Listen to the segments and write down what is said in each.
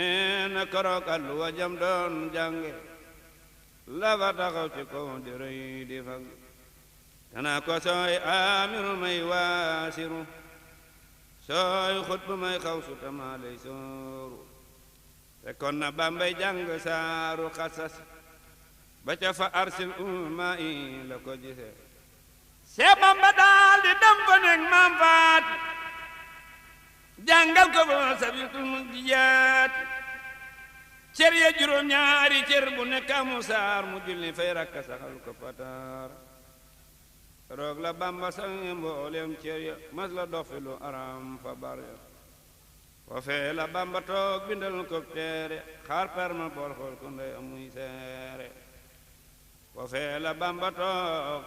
nee na keroog alluwa jam doon jànge la fa taxaw ci kaw di rëy di fag tanaa ko sooy amiru may waasiru sooy xutbu may xawsu tama lay sooru fekkoon na Bambay jàng saaru xasas ba ca fa arsil umma yi la ko gisee Seex Bamba daal di dem fa nekk maam faat jàngal ko fa sabitul munjiyaat cër ya juróom ñaari cër bu nekk amu saar mu julli fay rakka saxal ko pataar roog la Bamba sange mboolem cër ya mas la dox fi lu aram fa bar ya foofee la Bamba toog bindal ko teere xaar perma bool xool ko ndey amuy seere foofee la Bamba toog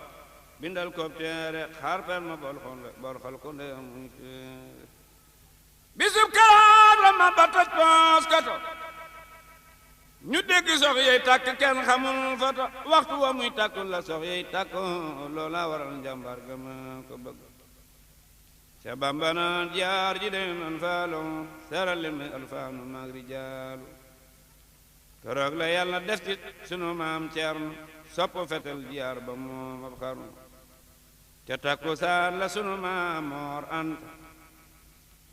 bindal ko teere xaar perma bool xool ko ndey amuy seere bisub karaat la ma batat poos kato ñu dégg sox yey tàkk kenn xamul foto waxtu wa muy tàkkul la sox yey tàkk loola waral njàmbar ga ma ko bëgg ca Bamba naan jaar ji dem an faalo seral leen may alfaanu maag rijaalu keroog la yàlla def ci sunu maam Ceerno sopp fetel jaar ba moom ab xarnu ca takkusaan la sunu maam Moor Anta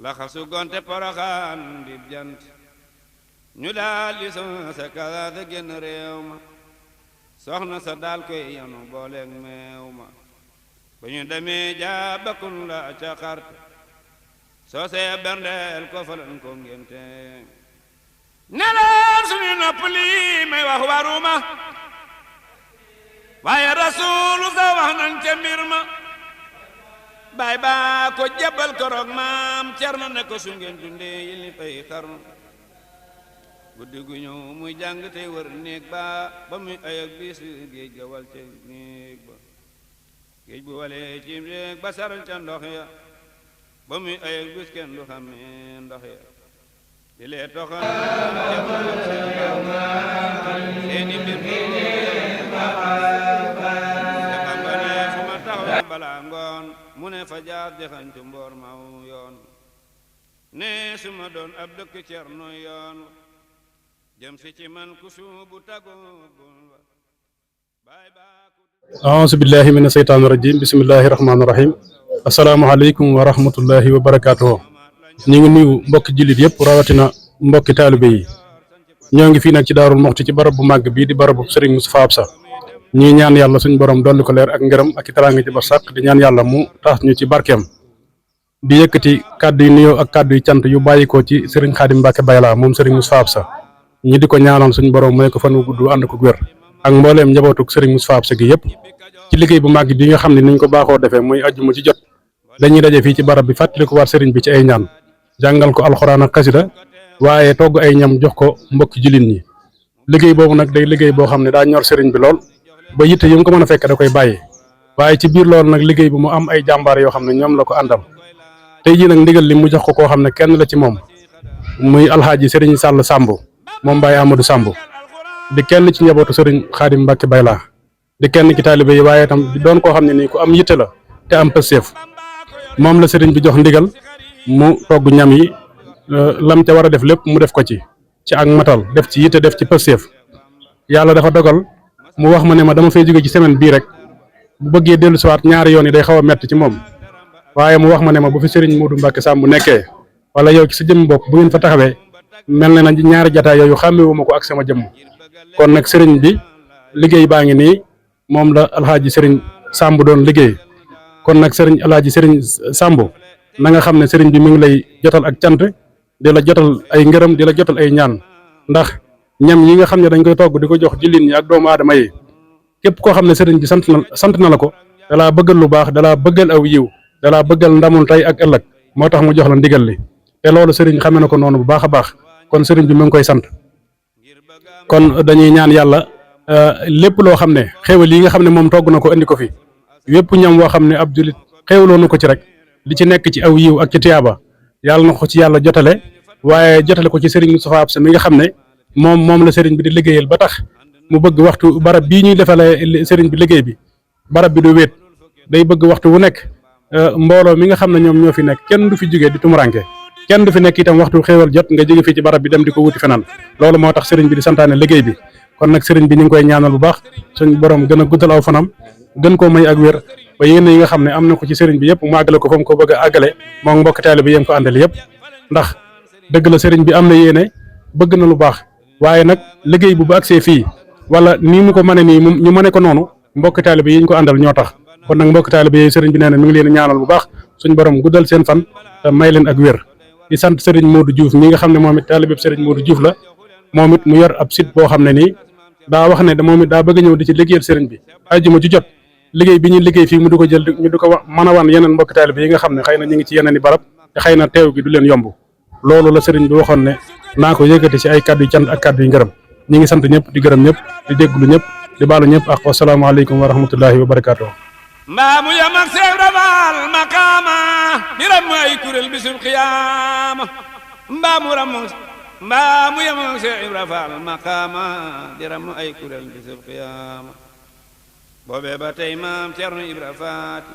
la xasu gonte Poroxaan dib jant ñu daal di sa kalaate génn réew ma soxna sa daal koy yanu booleeg meew ma ba ñu demee jaabakun la ca xarte soo see berndeel ko falan ko ngénte neleen suñu nopp lii may wax waruma waaye rasuulu sa wax nañ ca mbir ma baay baa ko jébbal koroog maam Cerno ne ko su ngeen dundee yi li fay xarnu guddi gu ñëw muy jàng tey wër néeg ba muy ayak bis géej ga wal ca néeg ba géej bu walee ci néeg ba saral ca ndox ya ba muy ayak bis kenn du xamee ndox ya di lee toxal seeni mbir Bamba ne fu ma taxaw balaa ngoon mu ne fa jaar jaxantu mboor maw yoon ne su ma doon ab dëkk Cerno yoon jëm si ci man ku suubu tagoo aouzu billahi mina seytaani rajim bismillahi rahmaani rahim asalaamaaleykum wa rahmatullahi wa barakaatuhu ñu ngi nuyu mbokki jullit yëpp rawatina mbokki taalibe yi ñoo ngi fii nag ci Daarul Muxti ci barab bu màgg bii di barabu Serigne Moustapha Absa ñii ñaan yàlla suñ borom dolli ko leer ak ngërëm ak i teraanga ci barsàq di ñaan yàlla mu tax ñu ci barkeem di yëkkati kàddu yu nuyoo ak kàddu yu cant yu bàyyikoo ci Serigne Khadim Mbacke Bayla moom Serigne Moustapha Absa ñi di ko ñaanal suñu borom may ko fan wu gudd ànd ko wér ak mbooleem njabootuk Serigne Moustapha Absa gi yëpp ci liggéey bu màgg bi nga xam ne niñ ko baaxoo defee muy ajjuma ci jot dañuy daje fii ci barab bi fàttali ko waat Serigne bi ci ay ñaan jàngal ko alxuraan ak xasida waaye togg ay ñam jox ko mbokki jullit ñi liggéey boobu nag day liggéey boo xam ne daa ñor Serigne bi lool ba yitte yi mu ko mën a fekk da koy bàyyi waaye ci biir loolu nag liggéey bi mu am ay jàmbaar yoo xam ne ñoom la ko àndal tey jii nag ndigal li mu jox ko koo xam ne kenn la ci moom muy alxaaji Serigne Sall Samb moom Baye Amadou Samb di kenn ci njabootu Serigne Khadim Mbacke Bayla di kenn ci taalibe yi waaye itam di doon koo xam ne nii ku am yitte la te am pësteef moom la Serigne bi jox ndigal mu togg ñam yi lam ca war a def lépp mu def ko ci ak matal def ci yitte def ci pësteef yàlla dafa dogal mu wax ma ne ma dama fay jóge ci semaine bii rek bu bëggee dellu siwaat ñaari yoon yi day xaw a metti ci moom waaye mu wax ma ne ma bu fi Serigne Modou Mbacke Samb nekkee wala yow ci sa jëmm bopp bu ngeen fa taxawee mel na ñaari jataay yooyu xàmmewuma ko ak sama jëmm kon nag Serigne bi liggéey baa ngi nii moom la alxaaji Serigne Samb doon liggéey kon nag Serigne alxaaji Serigne Samb na nga xam ne Serigne bi mi ngi lay jotal ak cant di la jotal ay ngërëm di la jotal ay ñaan ndax ñam yi nga xam ne dañ koy togg di ko jox jullit ñi ak doomu aadama yi képp koo xam ne Serigne bi sant na la ko dalaa bëggal lu baax dalaa bëggal aw yiw dalaa bëggal ndamul tey ak ëllëg moo tax mu jox la ndigal li te loolu Serigne xamee na ko noonu bu baax a baax kon Serigne bi mu ngi koy sant kon dañuy ñaan yàlla lépp loo xam ne xéewal yi nga xam ne moom togg na ko indi ko fi wépp ñam woo xam ne ab julit xéewaloo na ko ci rek li ci nekk ci aw yiw ak ci tiyaaba yàlla na ko ci yàlla jotale waaye jotale ko ci Serigne Moustapha Absa mi nga xam ne moom la Serigne bi di liggéeyal ba tax mu bëgg waxtu barab bii ñuy defale Serigne bi liggéey bi barab bi du wéet day bëgg waxtu wu nekk mbooloo mi nga xam ne ñoom ñoo fi nekk kenn du fi jógee di tumuranke kenn du fi nekk itam waxtu xéewal jot nga jóge fii ci barab bi dem di ko wuti fenaan loolu moo tax sëriñ bi di santaane liggéey bi kon nag sëriñ bi ñu ngi koy ñaanal bu baax suñ borom gën a guddal aw fanam gën koo may ak wér ba yéen yi nga xam ne am na ko ci sëriñ bi yëpp mu àggale ko fa mu ko bëgg a àggale moom mbokk taalibe bi yéen ko àndal yëpp ndax dëgg la sëriñ bi am na yéene bëgg na lu baax waaye nag liggéey bu agsee fii wala nii mu ko mëne nii ñu mëne ko noonu mbokk taalibe yi ñu ko àndal ñoo tax kon nag mbokk taalibe yi sëriñ bi nee na mi ngi leen ñaanal bu baax suñ borom guddal seen fan te may leen ak wér di sant sëriñ Modou Diouf mi nga xam ne moom it taalibe sëriñ Modou Diouf la moom it mu yor ab site boo xam ne nii daa wax ne moom it daa bëgg ñëw di ci liggéeyal sëriñ bi ajjuma ci jot liggéey bi ñuy liggéey fii mu di ko jël ñu di ko mën a wan yeneen mbokk taalibe yi nga xam ne xëy na ñu ngi ci yeneen i barab te xëy na teew gi du leen yomb loolu la sëriñ bi waxoon ne naa ko yëkkati ci ay kàddu yu cant ak kàddu yu ngërëm ñi ngi sant ñëpp di gërëm ñëpp di dégglu ñëpp di baalu ñëpp ak wasalaamaaleykum wa rahmatullahi wa barakaatu. mbaa mu yam ak Seex Ibra Faal maqaama di ram ay kuréel bisul xiyaama mbaa mu yam ak Seex Ibra Faal maqaama di ram ay kuréel bisul xiyaama boobee ba tey maam Cerno Ibra Faati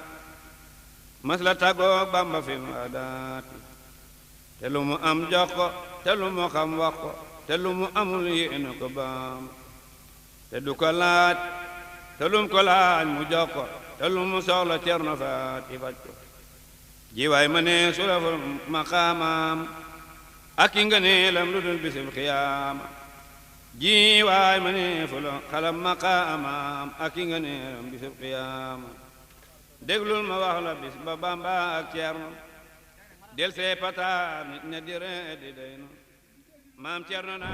mas la tàggoog Bamba fi mu adaati te lu mu am jox ko te lu mu xam wax ko te lu mu amul yéene ko baam te du ko laaj te lum ko laaj mu jox ko te lu mu soxla Cerno Faati faj ko jiwaay ma ne sulaful maqaamaam ak i nga ne lam lu dul bisim xiyaama jiwaay ma ne fula xalam maqaamaam ak i nga ne lam bisim xiyaama déglul ma wax la bis ba Bamba ak Cerno del see pataar nit ña di ree di day no maam Cerno na